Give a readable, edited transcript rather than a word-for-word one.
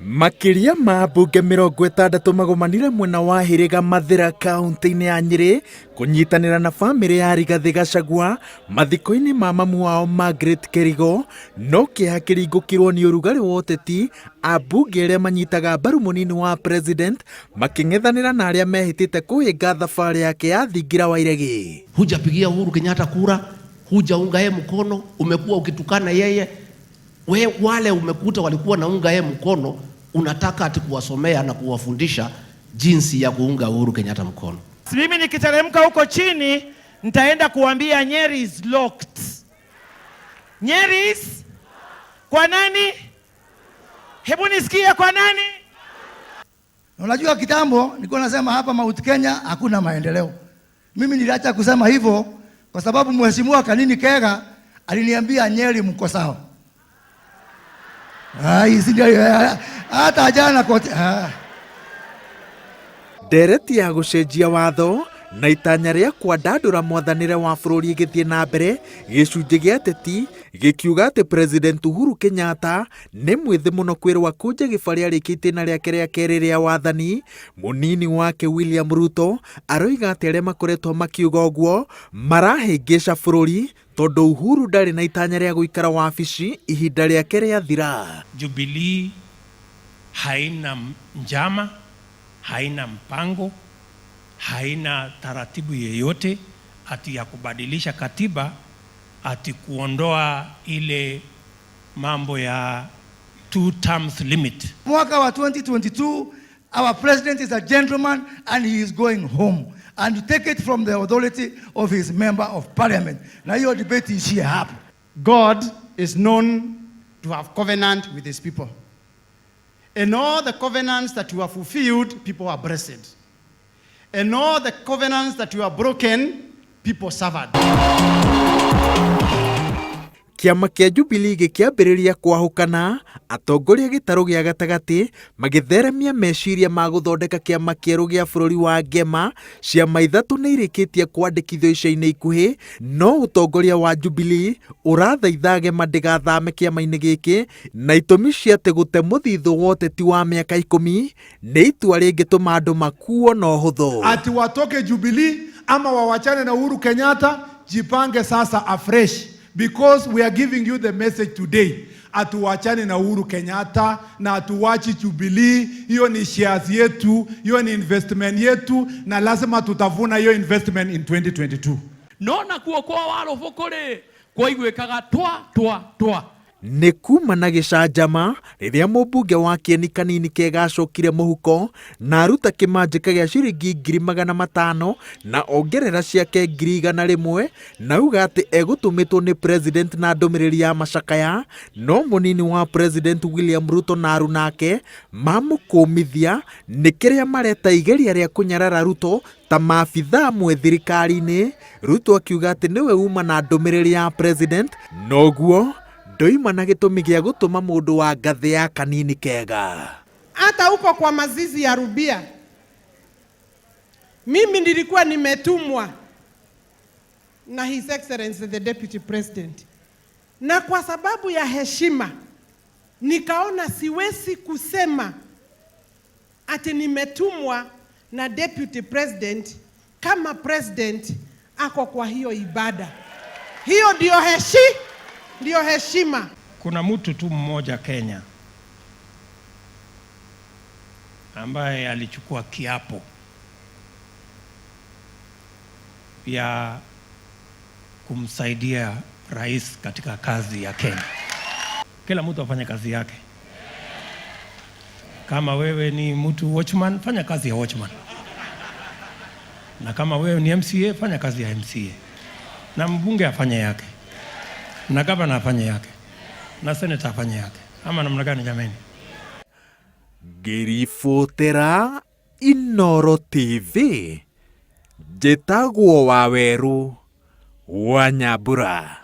Makĩria ma ambunge 60 magomanire mwena wa Hĩrĩga Mathĩra kaunti-inĩ ya Nyĩrĩ kũnyitanĩra na bamĩrĩ ya Rigathĩ Gachagua mathiko-inĩ ma mamu wao Margaret Kerigo, no kĩeha kĩringũkirwo nĩ ũrugarĩ wa ũteti, ambunge arĩa manyitaga mbaru mũnini wa president makĩng'ethanĩra na arĩa mehĩtĩte kũhĩnga thabarĩ yake ya thingira wa iregi. Hujapigia Uhuru Kenyatta kura, hujaunga yeye mkono, umekuwa ukitukana yeye. We, wale umekuta walikuwa naunga yeye mkono, unataka ati kuwasomea na kuwafundisha jinsi ya kuunga Uhuru Kenyatta mkono. Mimi nikiteremka huko chini nitaenda kuambia Nyeri is locked. Nyeri is kwa nani? Hebu nisikie kwa nani? Unajua kitambo nilikuwa nasema hapa Mount Kenya hakuna maendeleo. Mimi niliacha kusema hivyo kwa sababu Mheshimiwa Kanini Kega aliniambia Nyeri mko sawa. Ai, si ndio hata jana kote. Ah. Ndereti ya gũcenjia watho na itanya rĩa kwandandũra mwathanĩre wa bũrũri ĩgĩthiĩ na mbere, gĩcunjĩ gĩa ateti gĩkiuga atĩ President Uhuru Kenyatta nĩ mwĩthĩ mũno kwĩrwo akũnje gĩbarĩ arĩkie itĩna rĩake rĩa kerĩ rĩa wathani. Mũnini wake William Ruto aroiga atĩ arĩa makoretwo makiuga ũguo marahĩngĩca bũrũri tondũ Uhuru ndarĩ na itanya rĩa gũikara wabici ihinda rĩake rĩathira. Jubilee haina njama, haina mpango, haina taratibu yeyote ati ya kubadilisha katiba, ati kuondoa ile mambo ya two terms limit. Mwaka wa 2022, our president is a gentleman and he is going home. And take it from the authority of his member of parliament. Na hiyo debate ishie hapo. God is known to have covenant with his people. And all the covenants that you have fulfilled, people are blessed. And all the covenants that you have broken, people suffered. Kĩama kĩa Jubilee gĩkĩambĩrĩria kwahũkana, atongoria gĩtarũ gĩa gatagatĩ magĩtheremia meciria ma gũthondeka kĩama kĩerũ gĩa bũrũri wa Ngema. Ciama ithatũ nĩ irĩkĩtie kwandĩkithio ica-inĩ ikuhĩ, no ũtongoria wa Jubilee ũrathaitha Gema ndĩgathame kĩama-inĩ gĩkĩ na itũmi cia atĩ gũte mũthithũ wa ũteti wa mĩaka 10 nĩ itua rĩngĩtũma andũ makuo na ũhũthũ. Ati watoke Jubilee ama wawachane na Uhuru Kenyatta, jipange sasa afresh because we are giving you the message today. Atuwachane na Uhuru Kenyatta na atuwachi Jubilee. Hiyo ni shares yetu, hiyo ni investment yetu, na lazima tutavuna hiyo investment in 2022. No nakuo kwa warũbũkũ rĩ kwaiguĩkaga twa twa twa. Nĩ kuma na gĩcanjama rĩrĩa mũmbunge wa Kĩeni Kanini Kega acokire mũhuko na aruta kĩmanjĩka gĩa ciringi 500,000 na ongerera ciake 100,000 na auga atĩ egũtũmĩtwo nĩ president na ndũmĩrĩri ya macakaya, no mũnini wa president William Ruto na arunake mamũkũmithia nĩ kĩrĩa mareta igeria rĩa kũnyarara Ruto ta maabithaa amwe thirikari-inĩ. Ruto akiuga atĩ nĩwe uma na ndũmĩrĩri ya president, noguo ndoima na gĩtũmi gĩa gũtũma mũndũ wa ngathĩ ya Kanini Kega. Hata huko kwa mazizi ya Rubia, mimi nilikuwa nimetumwa na His Excellency the Deputy President, na kwa sababu ya heshima nikaona siwezi kusema ati nimetumwa na Deputy President kama president ako kwa hiyo ibada. Hiyo ndio heshima. Kuna mtu tu mmoja Kenya ambaye alichukua kiapo ya kumsaidia rais katika kazi ya Kenya. Kila mtu afanye kazi yake. Kama wewe ni mtu watchman, fanya kazi ya watchman. Na kama wewe ni MCA, fanya kazi ya MCA. Na mbunge afanye yake. Na gavana afanye yake. Na senator afanye yake. Ama namna gani jameni? Ngĩribotera Inooro TV, njĩtagwo Wawerũ wa Nyambura.